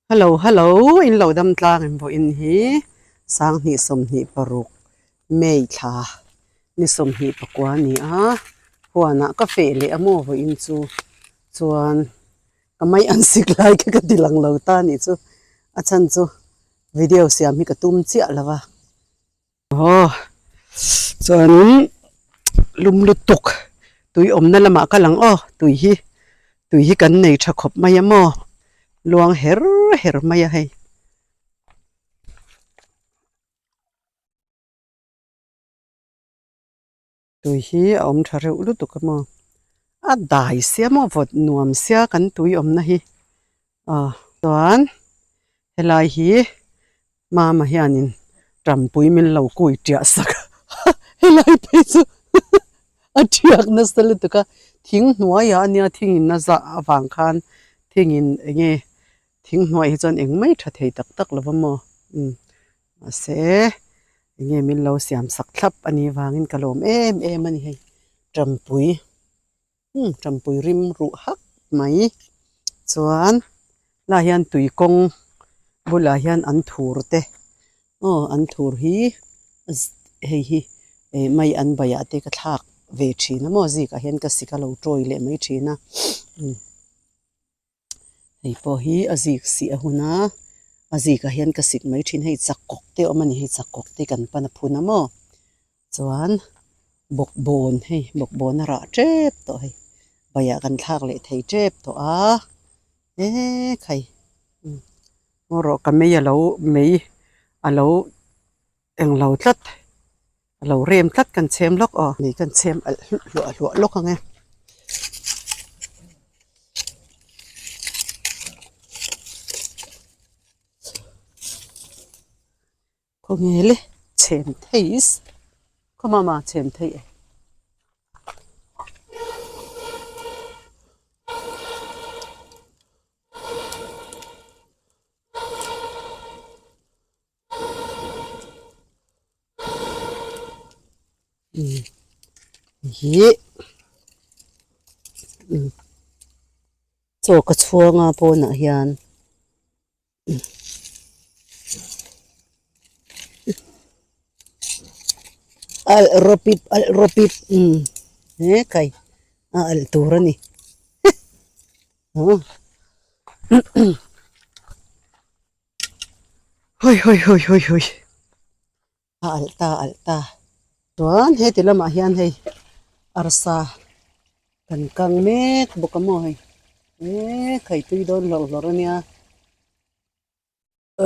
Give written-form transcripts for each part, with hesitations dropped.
Hello hello in lo dam tlang em vawiin hi sanghnih 26 May thla ni 29 a ni a huanah ka feh leh a maw vawiin chu chuan ka mai an sik lai kha ka ti lang lo ta a nih chu a chhan chu video siam hi ka tum chiah lo va. Aw chuanin lum lutuk tui awmna lamah ka lang aw tui hi tui hi kan nei tha khawp mai a maw luang her her mai a hei. Tui hi a awm tha reuh lutuk a maw a dai sia maw vawt nuam sia kan tui awmna hi aw chuan helai hi mama hianin tampui min lo kui tiah sak a helai phei chu a thiak nasa lutuk a thing hnuaiah a nia thingin a zah avang khan thingin eng nge thing hnuaiah hi chuan engmah tha thei tak tak lo va maw umm mahse. Enge min lo siam sak thlap a nih vangin ka lawm em em a ni hei tampui umm tampui rim ruh hak mai chuan lai hian tui kawng bulah hian an thur te aw an thur hi hei hi eh mai an baiah te ka thlak ve thin a maw zikah hian ka sik a lo tawi leh mai thin a umm. Hei pawh hi a zik sih a hun a, a zikah hian ka sik mai thin hei chakawk te a awm a ni hei chakawk te kan pan a phun a maw chuan bawkbawn hei bawkbawn a rah tep tawh hei baiah kan thlak leh thei tep tawh a eee khai maw rawh ka mei alo mei alo englo tlat a lo rem tlat kan chhem lawk aw ni kan chhem alh hluah hluah lawk ang e. Khawnge le chhem thei khaw mama chhem thei e. Ihh chaw ka chhuang a pawnah hian alh rawpip alh rawpip he kai a alh tur a ni Hawi hawi hawi hawi hawi a alh ta a alh ta chuan heti lamah hian hei arsa kan kang mek bawk a maw hei eee khai tui dawn hlawrh hlawrh a nia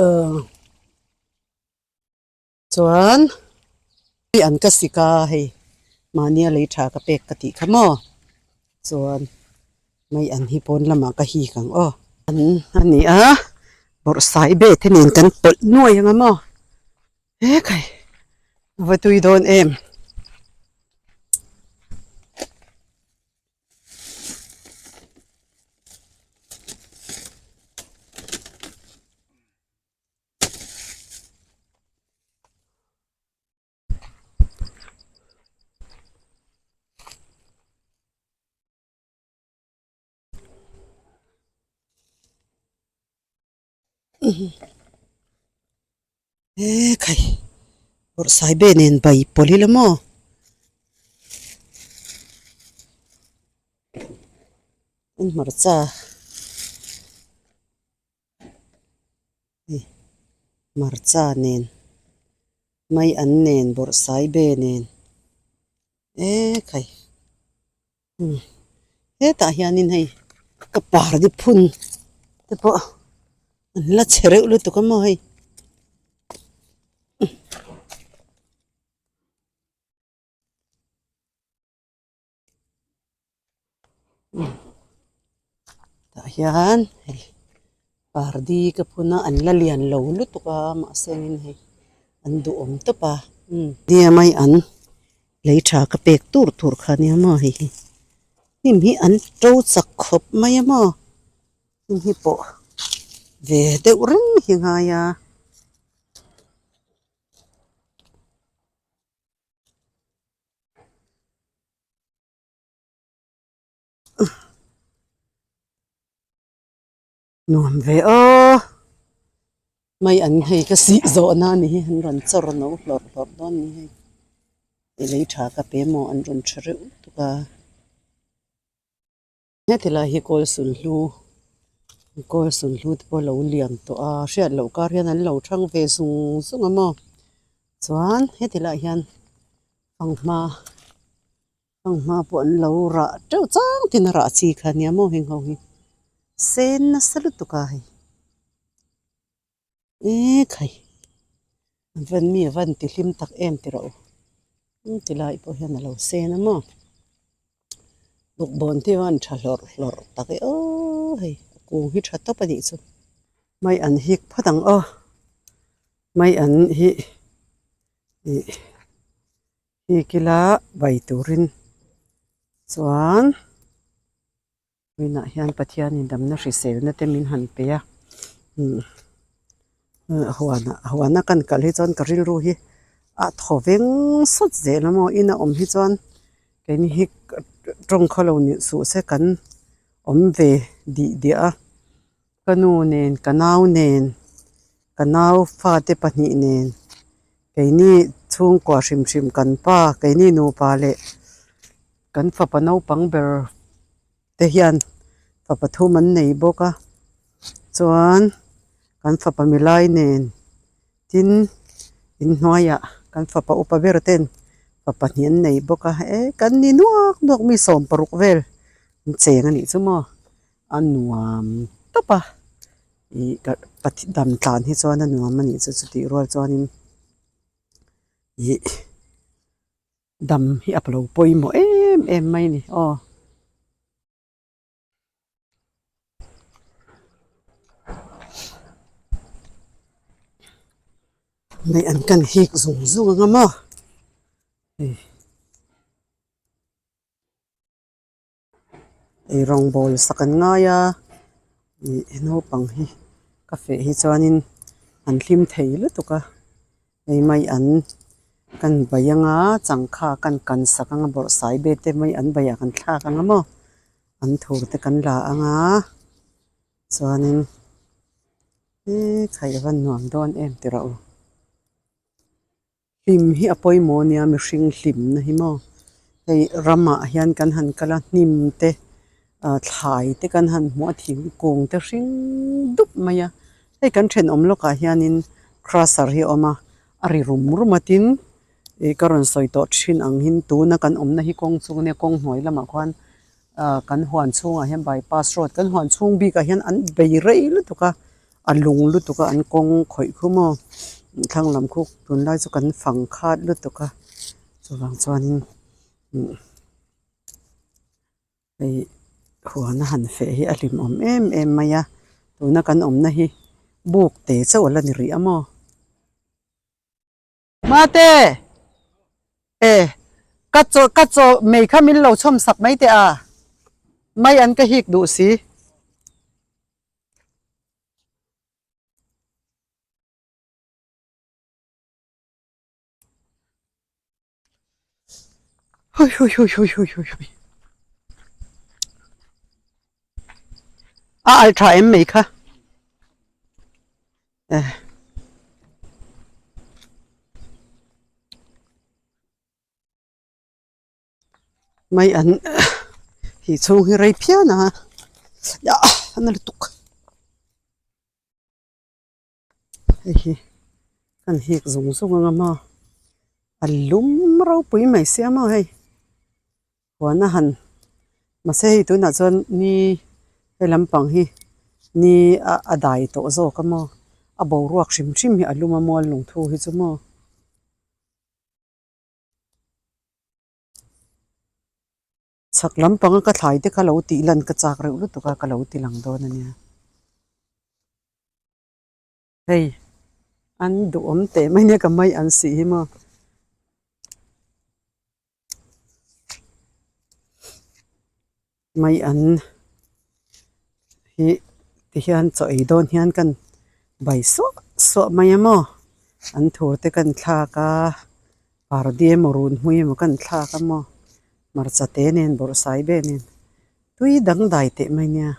ahh chuan hei an ka sik a hei mahnia lei tha ka pek ka tih kha maw chuan mai an hi pawn lamah ka hik ang aw an a ni a bawrhsai be te nen kan pawlh nuai ang a maw he khai a va tui dawn em. E khai bawrhsai be nen bai pawlh ila maw an hmarcha. Hei hmarcha nen mai an nen bawrhsai be nen ekhai umm hetah hianin hei ka pardi phun te pawh an la che reuh lutuk a maw hei. Tah hian hei pardi ka phun a an la lian lo lutuk a mahse engin hei an duhawm tawp a nia mai an lei tha ka pek tur tur kha nia maw hei hi hnim hi an to chak khawp mai a maw hnim hi pawh ve deuh reng hi a ngai a. Nuam ve aw. Mai an hei ka sih zawhna a ni hi an rawn chawr no hlawrh hlawrh dawn a ni hei. I lei tha ka pe maw an rawn tha reuh tuk a. Heti lai hi kawl sunhlu kawl sunhlu te pawh a lo lian tawh a hriat loh kar hian an lo thang ve zung zung a maw chuan heti lai hian fanghma fanghma pawh an lo rah teuh chang tin a rah chi kha nia maw heng ho hi sen nasa lutuk a hei ekhai van mi a van ti hlim tak em ti rawh u ti lai pawh hian a lo sen a maw bawkbawn te hian tha hlawrh hlawrh tak e aw hei a kung hi tha tawp a nih chu mai an hik phawt ang aw mai an hi ih hik ila bai turin chuan. Tunah hian Pathianin damna hriselna te min han pe a umm huanah huana kan kal hi chuan ka rilru hi a thaw veng sawt zel a maw ina awm hi chuan keini hi tawng khaw lo nih suh se kan awm ve dih diah a ka nu nen ka nau nen ka nau fate pahnih nen keini chhungkua hrim hrim kan pa keini nupa leh. Kan fapa naupang ber te hian fapa thum an nei bawk a chuan kan fapa milai nen tin inhnuaiah kan fapa upa ber ten fapa hnih an nei bawk a eh kan ni nuak nuak mi sawm paruk vel an cheng a nih chu maw a nuam tawp a ih dam tlan hi chuan a nuam a nih chu chutih rual chuanin ih. Dam hi a lo pawimawh em em mai a ni aw. Hei an kan hik zung zung ang a maw hei eirawngbawl sak an ngai a ih naupang hi ka feh hi chuanin an hlim thei lutuk a. Hei mai an kan bai anga changkha kan kan sak anga bawrhsai vel te mai an baiah kan thlak anga maw an thur te kan la anga chuanin eee khaih a va nuam dawn em ti rawh u hlim hi a pawimawh ania mihring hlimna hi maw hei ramah hian kan han kal a hnim te ah thlai te kan han hmuh a thingkung te hring dup mai a hei kan thenawm lawkah hianin crusher hi a awm a a ri rum rum a tin ih ka rawn sawi tawh thin ang hin tuna kan awmna hi kawng chung ania kawng hnuai lamah khuan ah kan huan chhungah hian bypass road kan huan chhung bikah hian an bei rei lutuk a a lung lutuk a an kawng khawih khu maw thlang lam khu tunlai chu kan fang khat lutuk a chuvang chuanin umm. Hei huan a han feh hi a hlimawm em em mai a tuna kan awmna hi buk te chauh a la ni rih a maw. Mate! E ka chaw ka chaw mei kha min lo chhawm sak mai teh a mai an ka hik duh si. Hui hui hui hui hui hui hui. A al tha em mai kha. Eh. Mai an hi chhung hi rei phian a. Ya a na lutuk. Hei hi kan hik zung zung ang a maw a lum ropui mai sia maw hei huan a han mahse hei tunah chuan ni he lampang hi ni a dai tawh zawk a maw a boruak hrim hrim hi a lum a mual lungthu hi chu maw. Chhak lampanga ka thlai te kha lo tih lan ka chak reuh lutuk a ka lo ti lang dawn a nia. Hei an duhawm teh mai nia ka mai an sih hi maw. Mai an hi ti hian chaw ei dawn hian kan bai suah suah mai a maw an thur te kan thlak a pardi emaw runhmui emaw kan thlak a maw hmarcha te nen bawrhsai vel nen tui dangdai teh mai nia.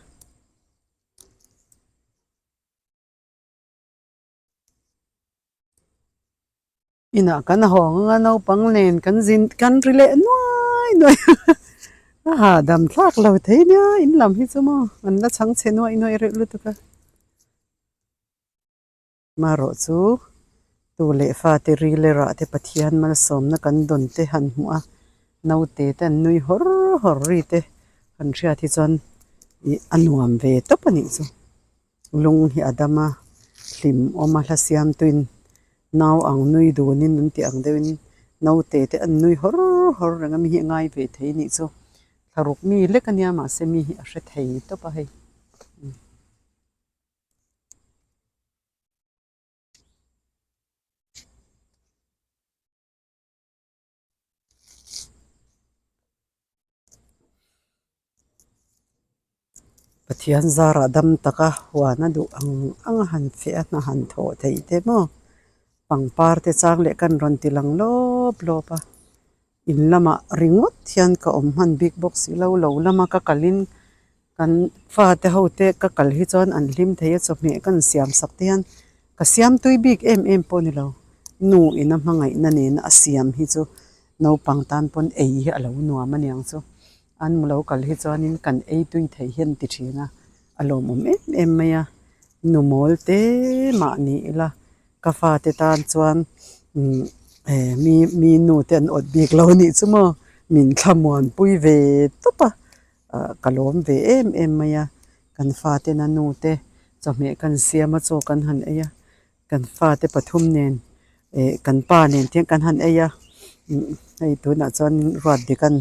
Inah kan hawng anga naupang nen kan zin kan ri leh nuai nuai a, a hahdam thlak lo thei nia in lam hi chu maw an la chhang chhe nuai nuai reuh lutuk a. Marawh chu tu leh fate ri leh rah te Pathian malsawmna kan dawn te han hmuh a, naute te an nui hawr hawr ri te han hriat hi chuan ih a nuam ve tawp a nih chu. Lung hi a dam a, hlim awm a hla siam tuin nau ang nui dunin an tih ang deuhin naute te an nui hawr hawr reng a, mi hi a ngai ve thei nih chu. Thlaruk mi lek a nia mahse mi hi a hre thei tawp a hei. Pathian zarah dam taka huan a duh ang ang a han feh a hna han thawh theih te maw pangpar te chang leh kan rawn ti lang lawp lawp a in lamah ringawt hian ka awm hman bik bawk si lo lo lama ka kalin kan fate ho te ka kal hi chuan an hlim thei a chawhmeh kan siam sak te hian ka siam tui bik em em pawh a ni lo nu ina hmangaihna nena a siam hi chu naupang tan pawn ei hi a lo nuam a niang chu an mu lo kal hi chuanin kan ei tui thei hian ti thin a a lawmawm em em mai a nu mawl te mah ni ila ka fate tan chuan umm mi mi nu te an awt bik lo a nih chu maw min thlamuanpui ve tawp a. ah ka lawm ve em em mai a kan fate na nu te chawhmeh kan siam a chaw kan han ei a kan fate pathum nen eh kan pa nen te kan han ei a hei tunah chuan ruat dik an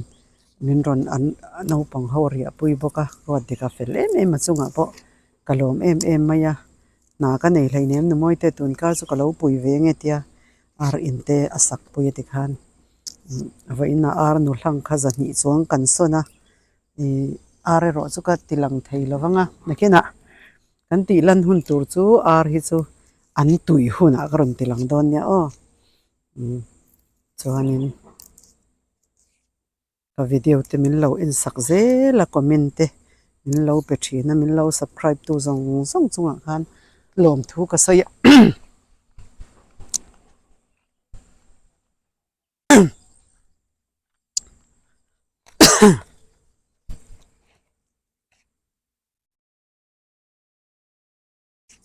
min rawn an naupang ho riah pui bawk a ruat dik a fel em em a chungah pawh ka lawm em em mai a hna ka nei hleinem nu mawi te tun kar chu ka lo pui ve nge tia ar in te a sak pui a tikhan. Vawiin a ar nu hlang kha zahnih chuang kan sawn a ih ar erawh chu ka ti lang thei lo vang a nakinah kan tih lan hun tur chu ar hi chu an tui hunah ka rawn ti lang dawn nia aw umm chuanin. Ka video te min lo en sak zel a comment te min lo pe thin a min lo subscribe tu zawng zawng chungah khan lawmthu ka sawi a.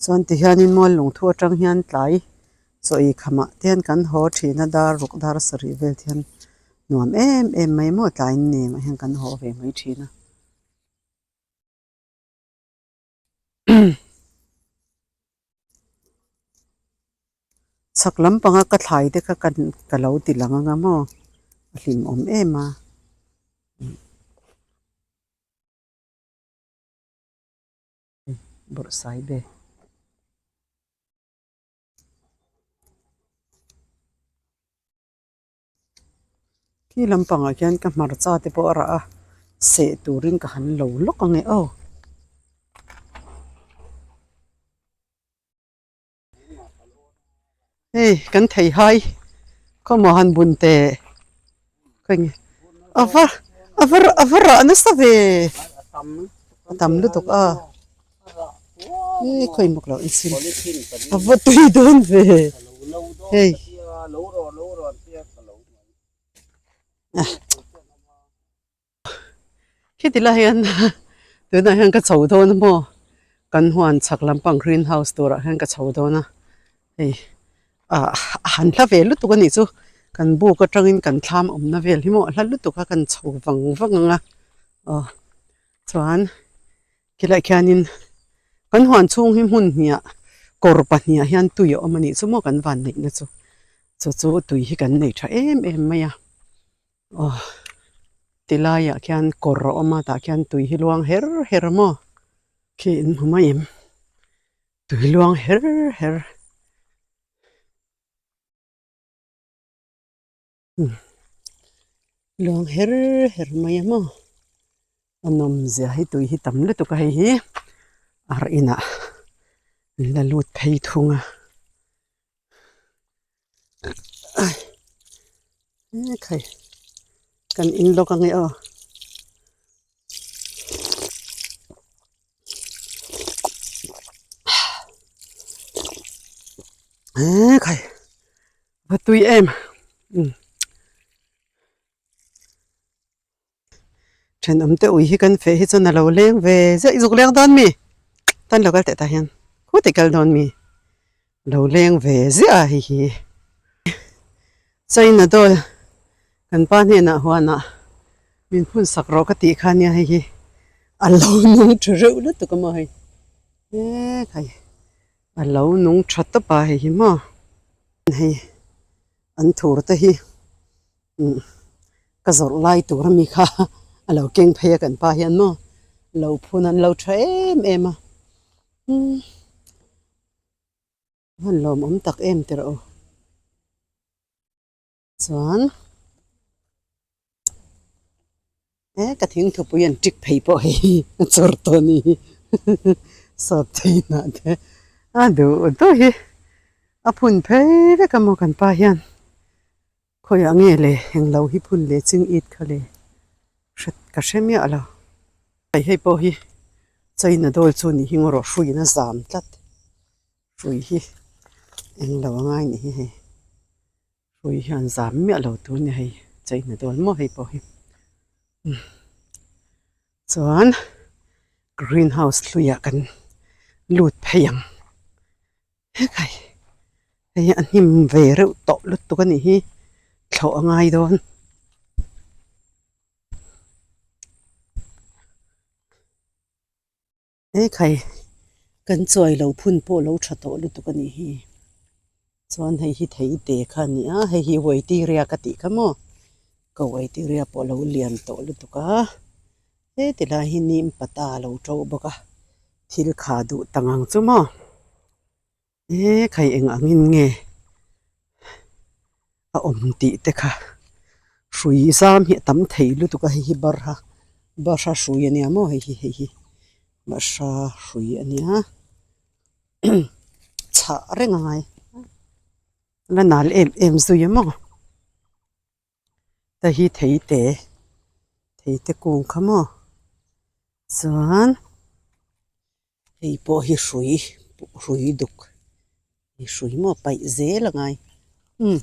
Chuan ti hianin mual lungthu atang hian tlai chaw ei khamah te hian kan haw thin a dar ruk dar sarih vel te hian nuam em em mai maw tlai nemah hian kan haw ve mai thin a. Chhak lampanga ka thlai te kha ka lo ti lang anga maw a hlimawm em a. Bawrhsai be. Khi lampangah khian ka hmarcha te pawh a rah a, seh turin ka han lo lawk ang e aw. Hei kan thei hai khawmaw han bun teh khawnge a va a va a va rah nasa ve a tam lutuk a e khawi mawk loh in chhim a va tui dawn ve hei. Khiti lai hian tunah hian ka chho dawn a maw kan huan chhak lampang green house turah hian ka chho dawn a hei ah a han hla ve lutuk a nih chu kan buk atangin kan thlam awmna vel hi maw a hla lutuk a kan chho vang vang ang a aw chuan khilaiah khianin kan huan chhung hi hmun hnih ah kawr pahnih ah hian tui a awm a nih chu maw kan van neihna chu chu chu tui hi kan nei tha em em mai a. Aw ti laiah khian kawr a awm a tah khian tui hi luang her her a maw khi in hmu mai em tui luang her her luang her her mai a maw a nawm zia hi tui hi tam lutuk a hei hi ar inah an la lut phei thung a. Ekhai kan in lawk ange aw ekhai va Va tui em umm thenawm te ui hi kan feh hi chuan a lo leng ve ziah i zuk leng dawn mi tan lo kal teh tah hian khutah i kal dawn mi lo leng ve ziah a hei hi china dawl kan pa hnenah huanah min phun sak rawh ka tih kha nia hei hi a lo nung tha reuh lutuk a maw hei he a lo nung tha tawp a hei hi maw hei an thur te hi umm ka zawrh lai tur ami kha a lo keng phei a kan pa hian maw lo phun an lo tha em em a umm hman lawmawm tak em ti rawh u chuan he ka thingthupui an tik phei pawh hei a chawr tawh a ni hi sawp thei hnah te a duh duh hi a phun phei vek a maw kan pa hian khawiah nge le englo hi phun leh ching it kha le hre ka hre miah lo hei hei pawh hi china dawl chu ni hi ngaw rawh hruiin a zam tlat hrui hi englo a ngai ni hi hei. Hrui hian zam miah lo tur a ni hei cheina dawn maw hei pawh hi chuan green house hluiah kan lut phei ang hekai hei a hnim ve reuh tawh lutuk a nih hi thlawh a ngai dawn. Ekhai kan chuai lo phun pawh lo tha tawh lutuk a nih hi chuan hei hi thei te kha a ni a hei hi waiteria ka tih kha maw ka waiteria pawh a lo lian tawh lutuk a heti lai hi nim pata a lo to bawk a thil kha duh tang ang chu maw. He khai eng angin nge a awm tih te kha hrui zam hi a tam thei lutuk a hei hi barha barha hrui a nia maw hei hi hei hi bahra hrui a nia chhah reng a ngai la nal em em zui a maw hei hi thei te thei te kung kha maw chuan. Hei pawh hi hrui hrui duk hi hrui maw paih zel a ngai umm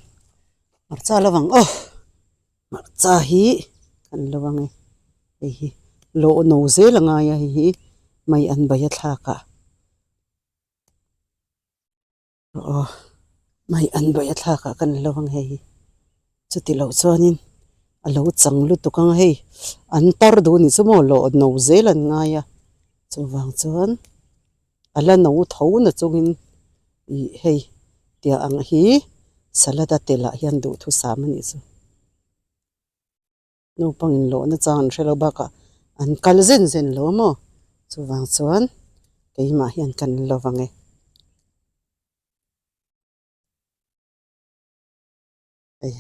hmarcha lo vang aw hmarcha hi kan lo ang e hei hi lawh no zel a ngai a hei hi mai an bai a thlak ah aw mai an bai a thlak ah kan lo ang hei hi chuti loh chuanin a lo chang lutuk ang a hei an tar duh anih chu maw lawh no zel an ngai a chuvang chuan a la no tho na chungin ih hei tiang ang hi salad a tel ah hian duhthusam anih chu. Naupang inlawhna chang an hre lo bakah an kal zen zen lo maw? Chuvang chuan keimah hian kan lo vang e. Hei.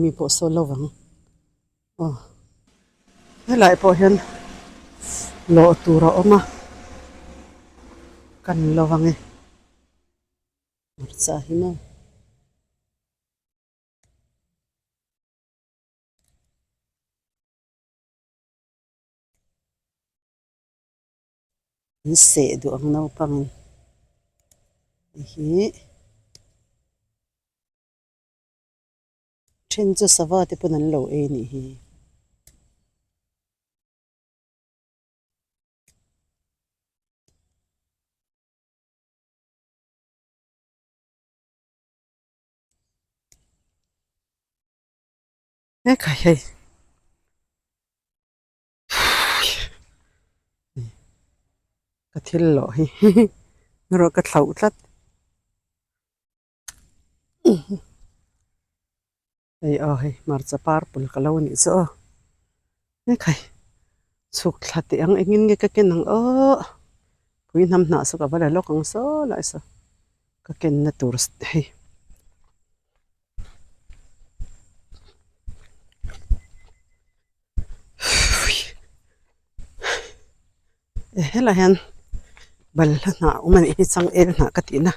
Mi pawh saw lo vang aw helai pawh hian lawh tur a awm a kan lo ang e hmarcha hi maw. An seh duh ang naupangin hei hi. Then chu sava te pawn an lo ei anih hi. Ekhai hei. Ka thil lawh hi erawh ka thlauh tlat. Hei aw hei hmarcha purple ka lo nih chu aw hekhai chhuk thla teh ang engin nge ka ken ang aw pui hnam hnah saw ka va la lawk ang saw lai saw ka ken na tur hei. Helai hian balhla hnah a awm a nih hi changel hnah ka tih na.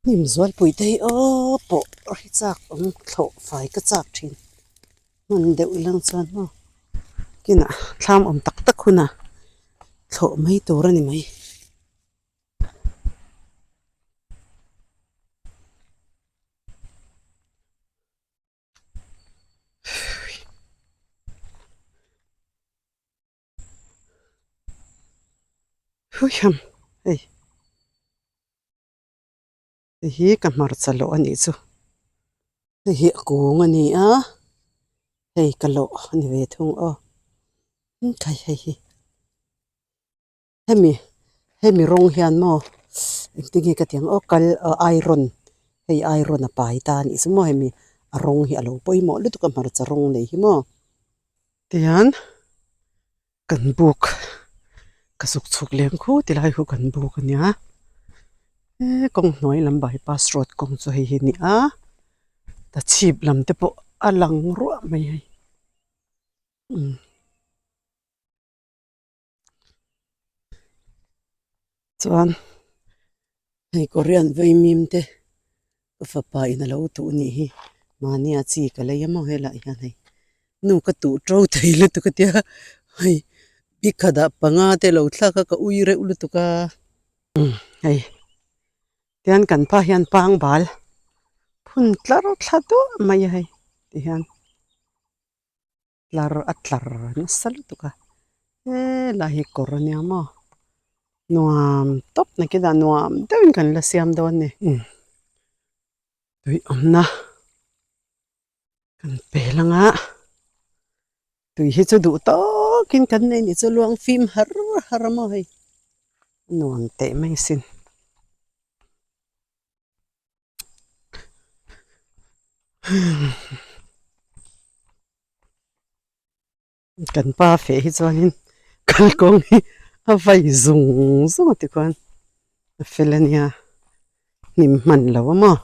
Hnim zualpui te hi aw pawh hi chak awm thlawh fai ka chak thin hman deuh ilang chuan maw kinah thlam awm tak tak hunah thlawh mai tur a ni mai. Huiham hei hei hi ka hmarcha lawh a nih chu hei hi a kung a ni a hei ka lawh a ni ve thung aw hei hei hi hemi hemi rawng hian maw engtin nge ka tih ang aw kal iron hei iron a pai ta a nih chu maw hemi a rawng hi a lo pawimawh lutuk a hmarcha rawng nei hi maw tihian kan buk ka zuk chhuk lem khu ti lai khu kan buk a nia he kawng hnuai lam bypass road kawng chu hei hi a ni a ta chhip lam te pawh a lang ruah mai hei umm. Chuan hei Korean vaimim te ka fapa in a lo tuh anih hi mahnia chi ka lei a maw helaiah hian hei nu ka tuh to thei lutuk a tia hei bikhatah panga te lo thlak a ka ui reuh lutuk a hei tian kan pa hian pangbal phun tlar thla duah mai a hei tihian. Tlar a tlar nasa lutuk a helai hi kawr a nia maw nuam tawp na khi dan nuam deuhin kan la siam dawn a ni tui awmna kan pel anga tui hi chu duh tawkin kan nei nih chu luang fim har har a maw hei nuam teh mai sin. Kan pa feh hi chuanin kalkawng hi a vai zung zung a tikhuan a fel a nia hnim hman lo a maw.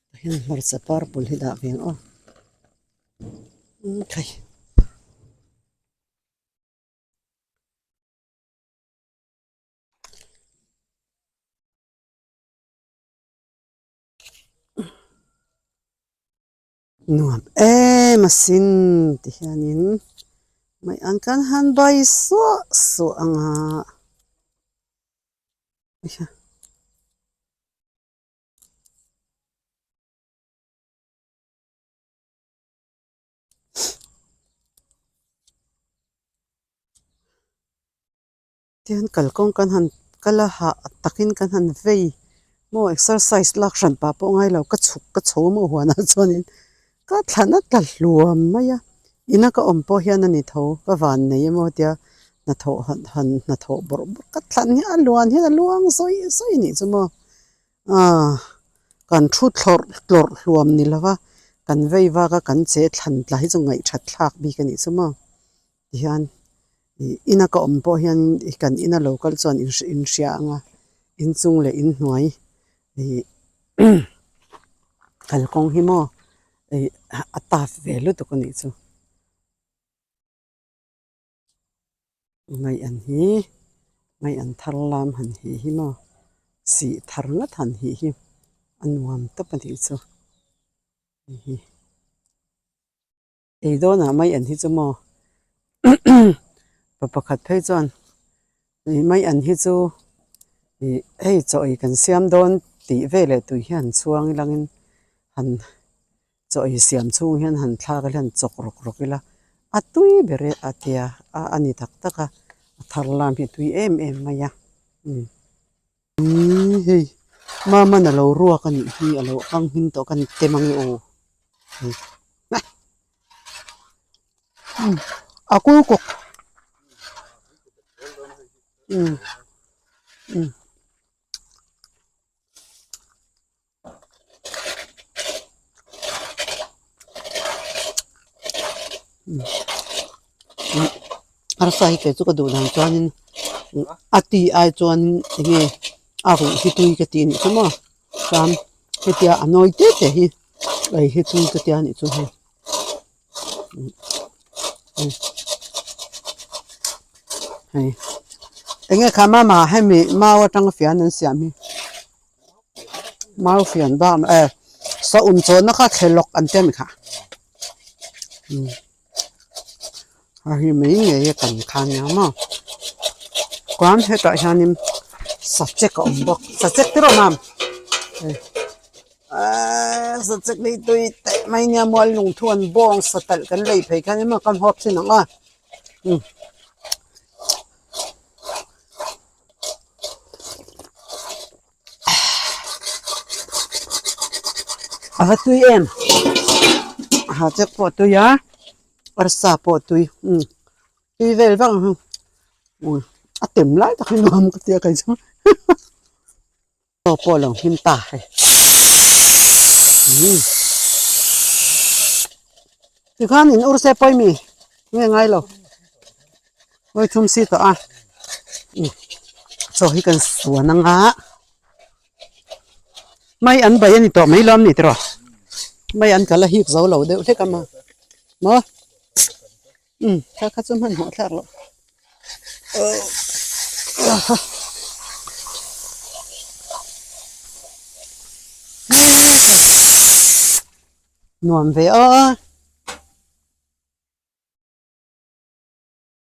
Tah hian hmarcha purple hi dah ve ang aw khai. Nuam em asin ti hianin mai ang kan han bai suah suah ang a. Tihian kalkawng kan han kal a hah takin kan han vei maw exercise lak hran pah pawh ngai lo ka chhuk ka chho maw huanah chuanin ka thlan a tla hluam mai a ina ka awm pawh hian a ni tho ka van nei emaw tia hnathawh han han hnathawh bawrh bawrh ka thlan hi a luan hian a luang zawih zawih a nih chu maw. Aaa kan thu thlawrh tlawrh hluam ni lova kan vei vak a kan che thlan tla hi chu ngaihthat thlak bik a nih chu maw tihian ih ina ka awm pawh hian kan ina lo kal chuan inhria ang a inchung leh inhnuai ih kalkawng hi maw ih a tough ve lutuk a nih chu. Ngaih an hi ngaih an thar lam han hi hi maw sih thar ngat han hi hi a nuam tawp a nih chu hei hi ei dawnah mai an hi chu maw pa pakhat phei chuan ih mai an hi chu ih hei chaw ei kan siam dawn tih veleh tui hian chhuang ilangin han. Chaw ei siam chhung hian han thlak ila han chawk rawk rawk ila a tui ber e a tia a a ni tak tak a a thar lam hi a tui em em mai a umm hei mama'n a lo ruak a nih hi a lo ang hmin tawh ka ni tem ang e aw hei a kul kawk umm umm. Arsa hi kei chu ka duh dan chuanin a ti ai chuan enge a ruh hi tui ka ti anih chu maw chuan hetia a nawi te te hi ei hi tui ka tia anih chu hei. Hei enge kha mama hemi mau atanga fian an siam hi mau fian bak eh saum chawhna kha thlelawk an tia mi kha umm a hi mai ngei a kan kha nia maw chuan hetah hianin sachek a awm bawk sachek te rawh mam hei. Eeee sachek lei tui teh mai nia mual lungthu an bawng sa talh kan lei phei khan emaw kan hawp chin ang a umm. A va tui em ha chek pawh a tui a arsa pawh a tui umm tui vel vak ang umm a tem lai tak hi nuam ka tia kei chu. Chaw pawh lo hlim ta hei umm tikhan in ur se pawimi nge ngai lo hawi thum si tawh a umm chaw hi kan suan anga mai an bai a ni tawh mai lawm ni tiraw mai an kal a hik zo lo deuh hlek a maw maw umm kha kha chu hmanhmawh thlak loh. Nuam ve a,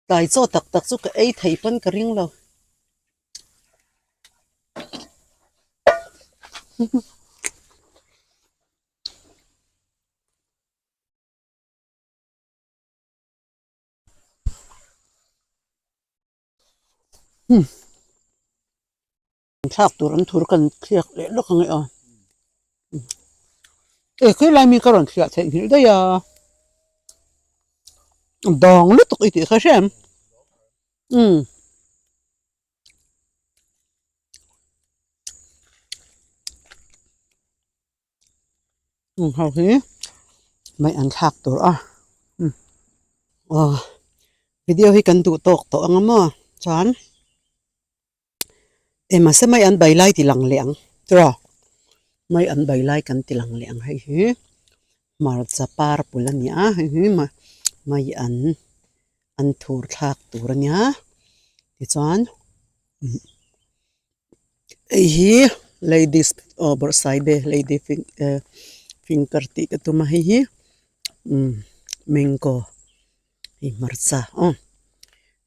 tlai chaw tak tak chu ka ei thei pawn ka ring lo. Thlak tur an thur kan thliak leh lawk ang e aw e khawilai mi ka rawn thliah theih nghilh daih a dawng lutuk i tih kha hre em umm. Ho hi mai an thlak tur a aw video hi kan duh tawk tawh ang a maw chuan eng mahse mai an bai lai ti lang leh ang tiraw mai an bai lai kan ti lang leh ang hei hi hmarcha par pul a ni a hei hi mai an an thur thlak tur a nia tichuan. Hei hi ladies aw bawrhsaibe lady finger tih ka tum a hei hi umm mango hei hmarcha aw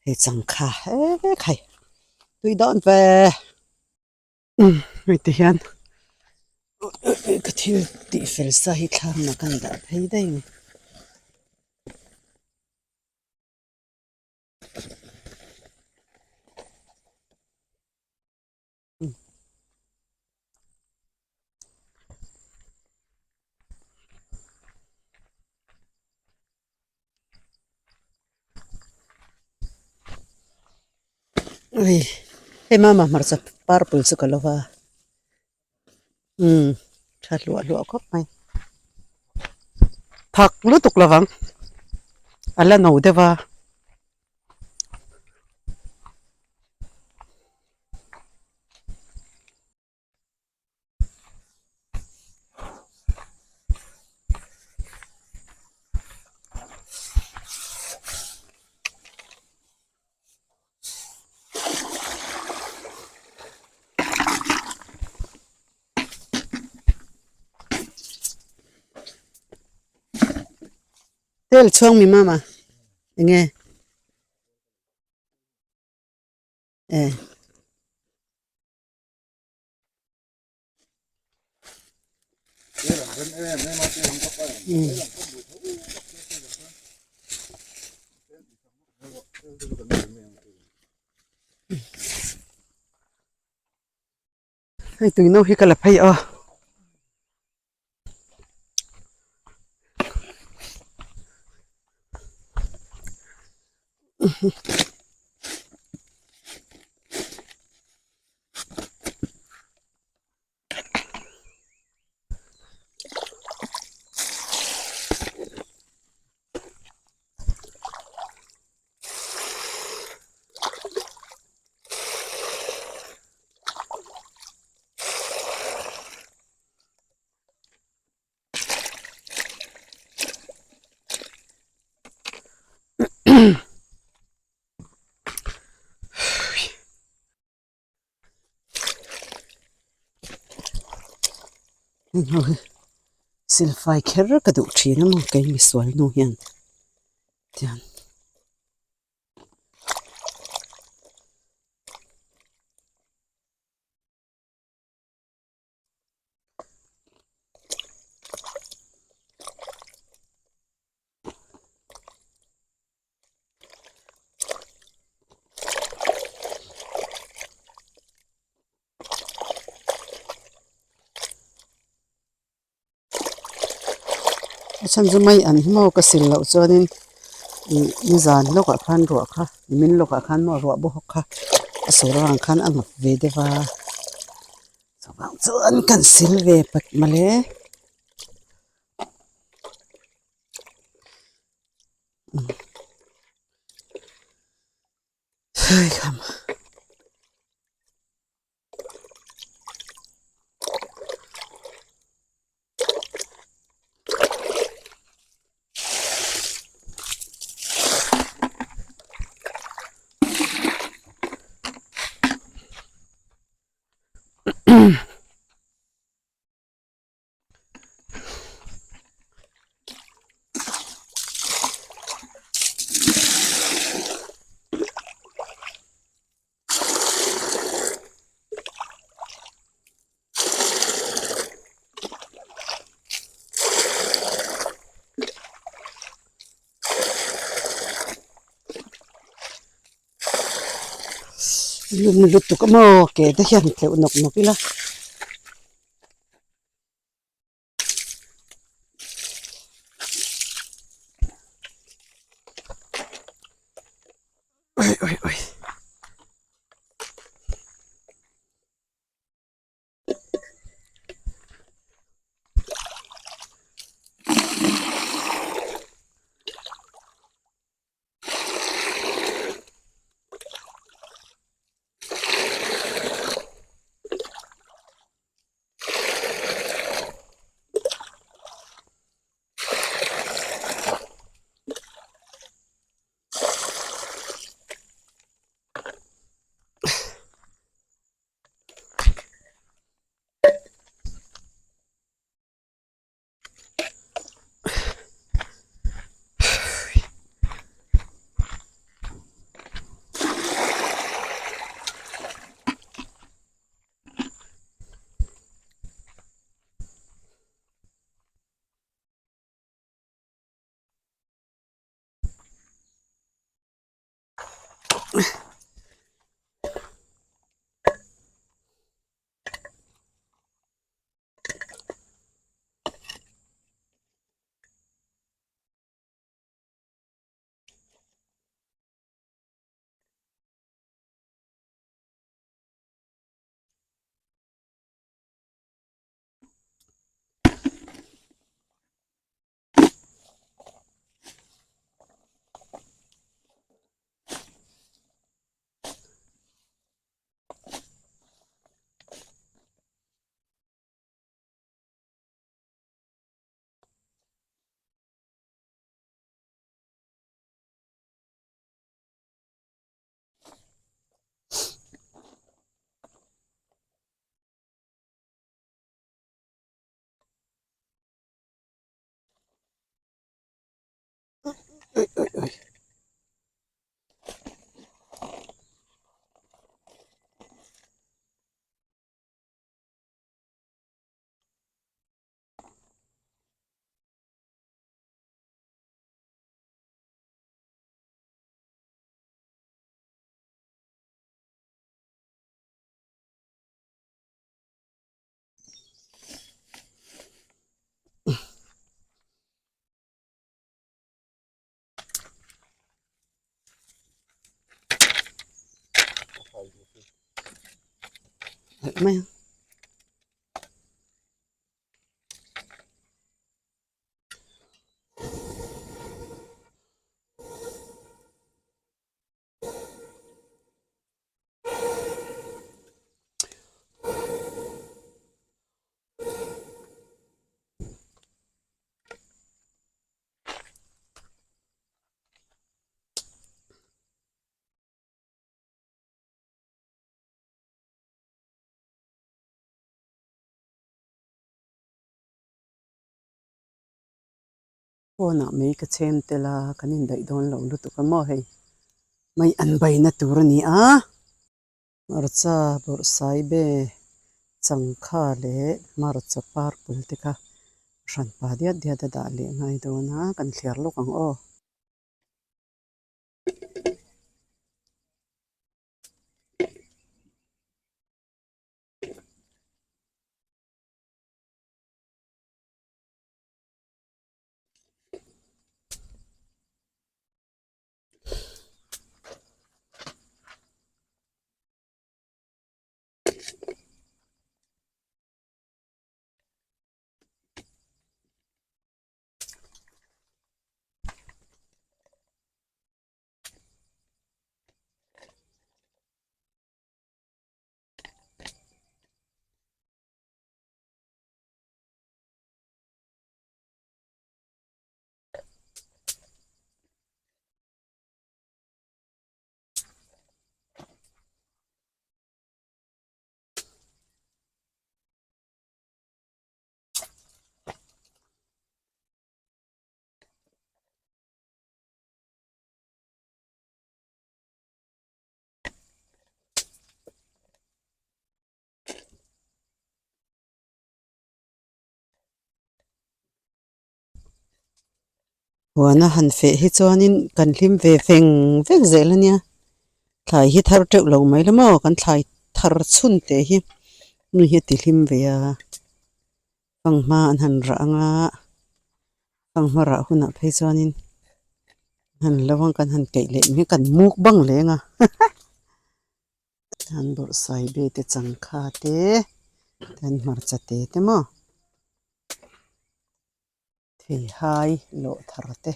hei changkha hek hei tui dawn ve umm hei ti hian ka thil tih fel sa hi thlam ah kan dah phei daih a ni. Ui hei mama hmarcha purple chu ka lo va umm tha hluah hluah khawp mai thak lutuk lovang a la no deuh a. Tel chhuang mi mama enge eh. Hei tui no hi ka la phei a. Heng ho hi silfai kher ka duh thin a maw kei misual nu hian tian. A chhan chu mai an hi maw ka sil loh chuanin ih nizan lawkah khan ruah kha nimin lawkah khan maw ruah bawk kha a sur avang khan a ngap ve deuh a chuvang chuan kan sil ve pat mawle. Lum lutuk a maw ke te hian tleuh nawk nawk ila. Ui ui ui. Ui ui ui. Mai ang. Pawnah mai ka chhem tel a, kan indaih dawn lo lutuk a maw hei. Mai an baina tur a ni a. Hmarcha bawrhsaibe changkha leh hmarcha purple te kha hranpa diat diat a dah leh ngai dawn a, kan thliar lawk ang aw. Huana han feh hi chuanin kan hlim ve veng veng zel a nia. Thlai hi thar teuh lo mai la maw kan thlai thar chhun teh hi mi hi a ti hlim ve a. Fanghma an han rah ang a, fanghma rah hunah phei chuanin han lo ang kan han keih leh mai kan muk bang leng a. An bawrhsai be te changkha te an hmarcha te te maw theihai lawh thar te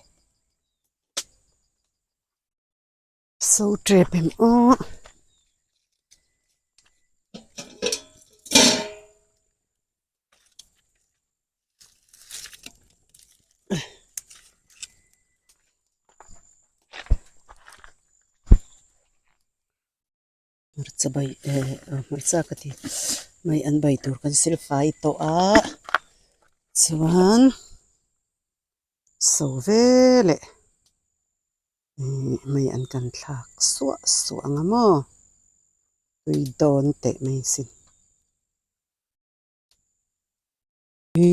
so tep em aw. Hmarcha bai eh hmarcha ka ti mai an bai tur kan sil fai tawh a chuan so veleh ih mai an kan thlak suah suah ang a maw tui dawn teh mai sin. Hi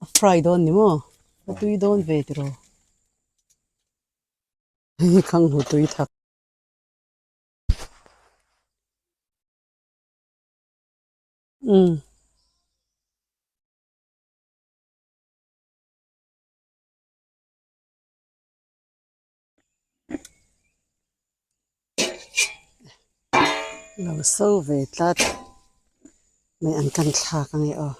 a fry dawn ni maw a tui dawn ve tiraw hei khang hmu tui thak. Umm. Lo so ve tlat mai an kan thlak ange aw.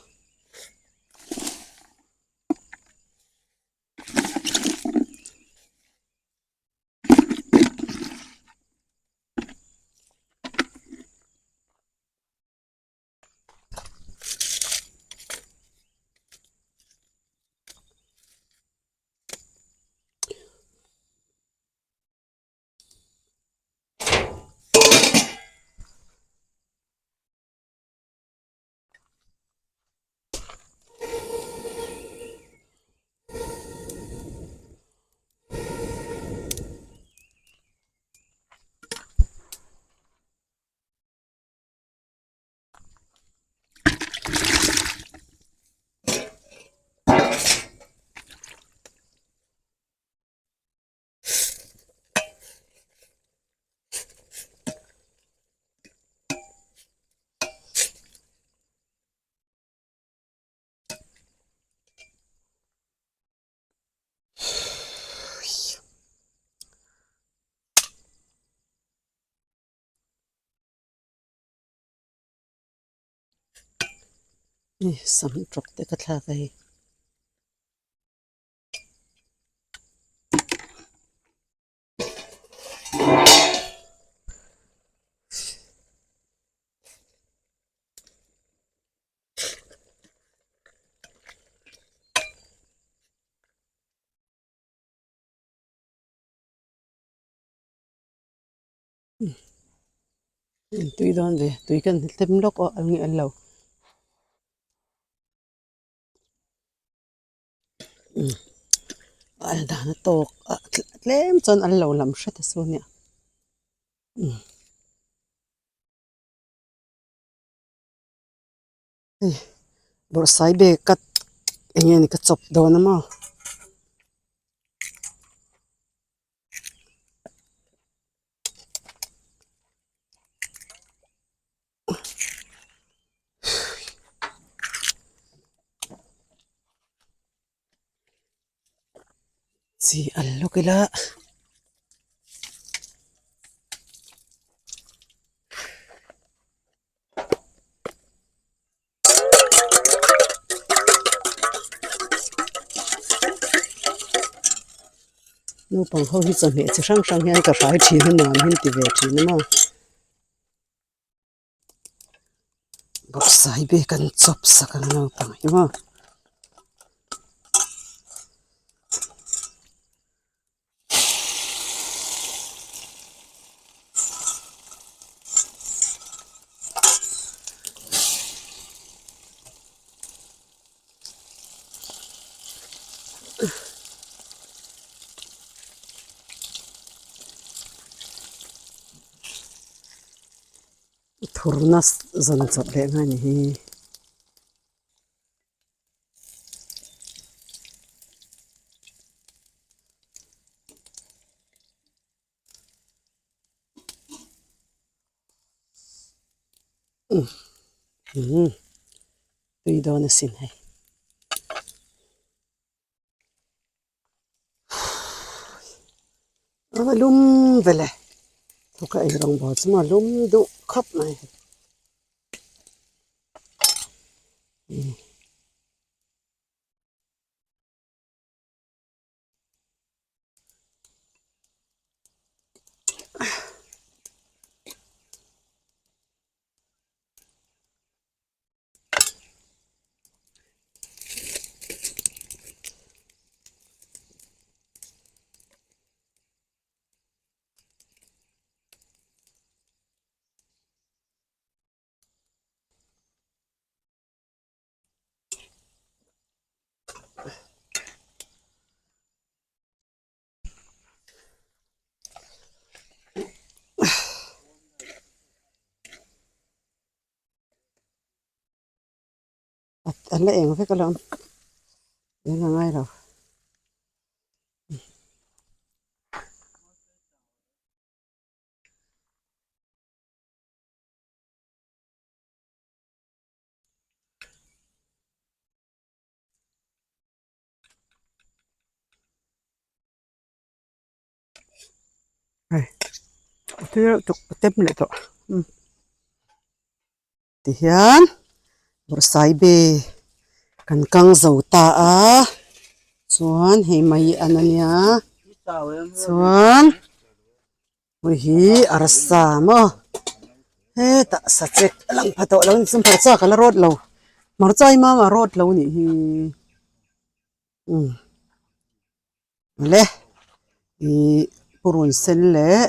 Sam tawk te ka thlak a hei. Tui dawn ve tui kan hlim lawk aw a nge an lo Al dan a tawk a tlem chuan an lo lam hret a chu nia umm hei bawrhsai bag ka eng nge ni ka chawp dawn a maw. Chi an lawk ila. Naupang ho hi chawhmeh chi hrang hrang hian ka hrai thin a nuam hi an ti ve thin a maw. Bawrhsai bag an chawp sak ang naupang hi maw. Thurna zawn chawp leh nghal a ni hi. Tui dawn asin hei. A lum vele thawk a ei rawng bawl chu maw lum duh khawp mai. An la eng vek alawm eng a ngai lo. Hei a tui reuh tuk a tem leh tawh umm tihian bawrhsaibe kan kang zo ta a chuan hei mai an ania chuan hei hi arsa maw hetah sachek a lang pha tawh lo a ni chuan hmarcha ka la rawt lo hmarcha hi mama rawt lo anih hi umm. Le ih purun sen leh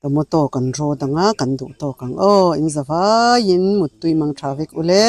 tomato kan rawt ang a kan duh tawk ang aw in za vaiin muttui mang tha vek ule.